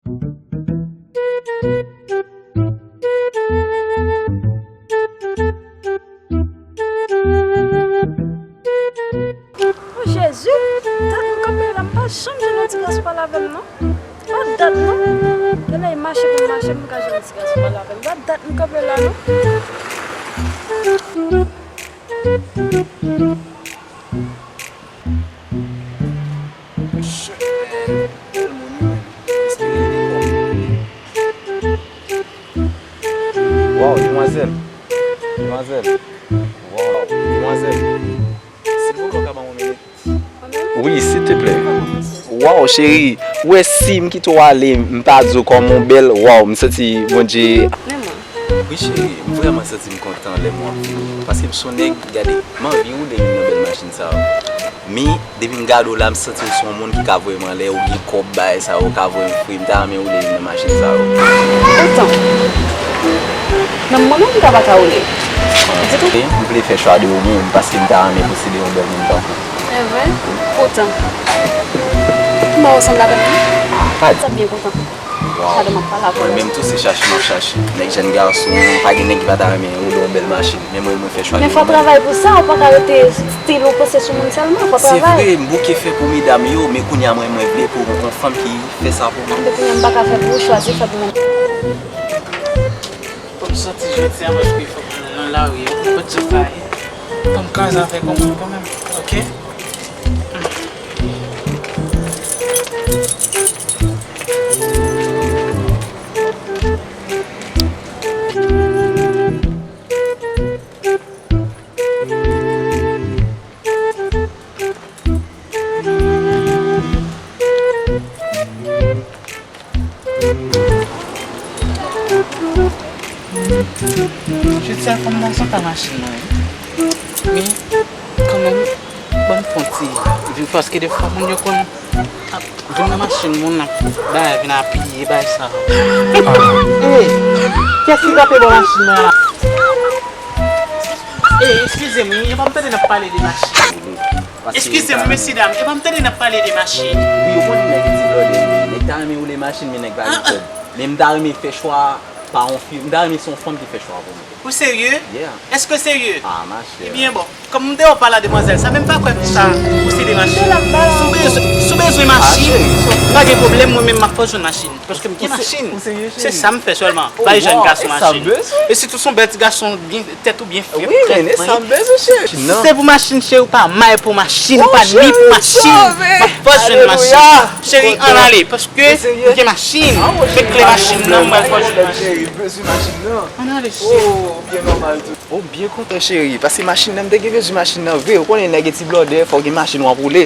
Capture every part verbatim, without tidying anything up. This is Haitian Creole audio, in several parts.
O Jezi, dat m kanpe la, m pa janm jwenn yon ti gason pale avè m non. Pa dat non. Genlè e mache pou m mache pou m ka jwenn yon ti gason pale avè m. Pa dat m kanpe la non. Waw, demwazèl. Demwazèl. Waw, demwazèl. Silvouplè, w ka ban mwen yon minit? Wi, silteplè. Waw, cheri, ou wè si m kite w ale, m pa di w kòman w bèl, waw, m santi Bondye. Wi, cheri, m vrèman santi m kontan lè m wè w ap vini. Paske m se yon nèg, gade, m anvi woule youn nan bèl machin sa yo. Men, depi m gade w la, m santi w se yon moun ki ka voye m anlè, ou gen kòb, bagay sa yo, ou ka voye m fri, m ta renmen woule youn nan machin sa yo. Otan. Menm mwen menm, m ta pa ka woule. Ditou. M vle fè chwa de ou menm, paske m ta renmen posede yon bèl moun tankou w. Evre? Otan. Kòman w sanble avè m? Ah, pa di. Sa byen kontan. Waw. Sa de m ap pale avè w. Mwen menm tou se chache m ap chache. Nèg jèn gason, pa gen nèg ki pa ta renmen woule yon bèl machin. Men mwen, mwen fè chwa de mwen menm. Men fò w travay pou sa, ou pa ka rete stil ou panse sou moun sèlman, fò w travay. Se vre, m bouke fè pou medam yo, men kounye a mwen, mwen vle pou yon fanm ki fè sa pou mwen. Depi mwen m pa ka fè pou ou, chwazi fè pou mwen. Fò m sòti jodi a paske fò m nan lari a, nenpòt jan sa ye. Fò m kòmanse fè kòm mwen kanmenm, oke? Jodi a fò m nan santa machin nan wi. Men, kanmenm, ban m fè yon ti vin paske defwa moun yo konn ap vin nan machin moun ap bay vin apiye bay sa. Ey, kiyès ki kanpe bò machin nan la? Ey, eskize m wi, epa m tande n ap pale de machin. Eskize m, mesye dam, epa m tande n ap pale de machin. Wi, ou konnen nèg e ti blòdè, nèg ta renmen woule machin, men nèg pa gen kòb. Men m ta renmen fè chwa pa yon fi, m ta renmen se yon fanm ki fè chwa pou mwen. Ou serye? Yeah. Èske w serye? Ah, machè. Ebyen, bon, kòm m te wè w pale a demwazèl sa, men m pa kwè sa posede machin. Si w bezwen, si w bezwen machin, pa gen pwoblèm, mwen menm m ap fè w jwenn machin. Paske m gen machin. Se sa m fè sèlman. Bay jèn gason machin. E sitou se yon bèl ti gason, tèt ou byen fèt, trè fren. Si se pou machin, cheri, ou pa may pou machin, ou pa nwi pou machin. M ap fè w jwenn machin. Cheri, ann ale, paske m gen machin. Met kle machin nan, m pral fè w jwenn machin. Ann ale, cheri. Oh, byen kontan, cheri, paske machin nan, m te gen bezwen machin nan vre. Ou konnen nèg e ti blòdè, fò w gen machin w ap woule.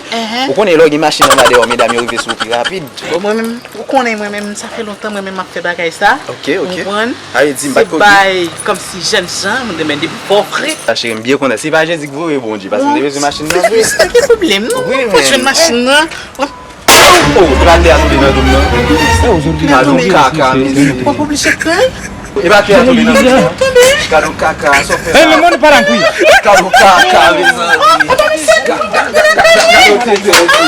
Ou konnen lè w gen machin anba dèyè w, medam yo rive sou ou pi rapid. Bon, mwen menm, ou konnen mwen menm, sa fè lontan mwen menm m ap fè bagay sa. Ok, ok. Ou konprann? Sa vle di m pa t ko bay kòmsi jèn jan, mwen demen depi fò fre. Sa cheri, m byen kontan. Se pa Jezi k voye Bondye, paske m te bezwen machin nan vre. Pa gen pwoblèm, non. Wi, men. Ou jwenn machin nan. Oh, pral de a tonbe nan dòm nan. Gade yon kaka, mezanmi. Ou pa oblije kay. E pa kè a tonbe nan dòm nan. Gade yon kaka, sa w fè la. Gade yon kaka, mezanmi. Gade yon tete, ok.